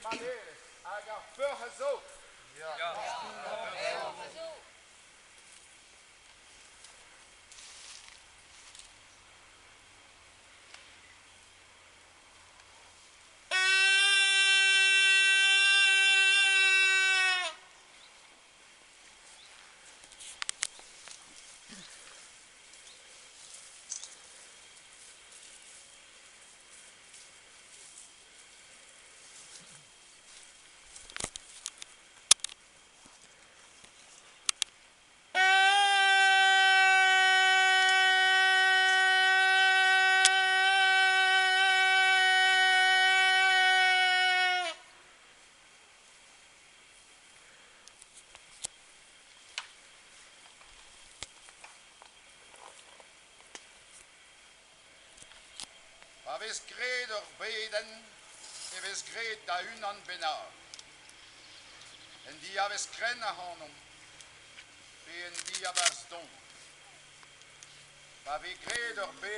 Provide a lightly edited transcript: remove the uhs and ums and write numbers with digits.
madelezh hag ar peoc'h a zo. Peoc'h a zo. Pa vez graet ur bedenn e vez graet da unan bennak. En diavez krenn ac'hanomp pe en diabarzh don. Pa vez graet ur bedenn.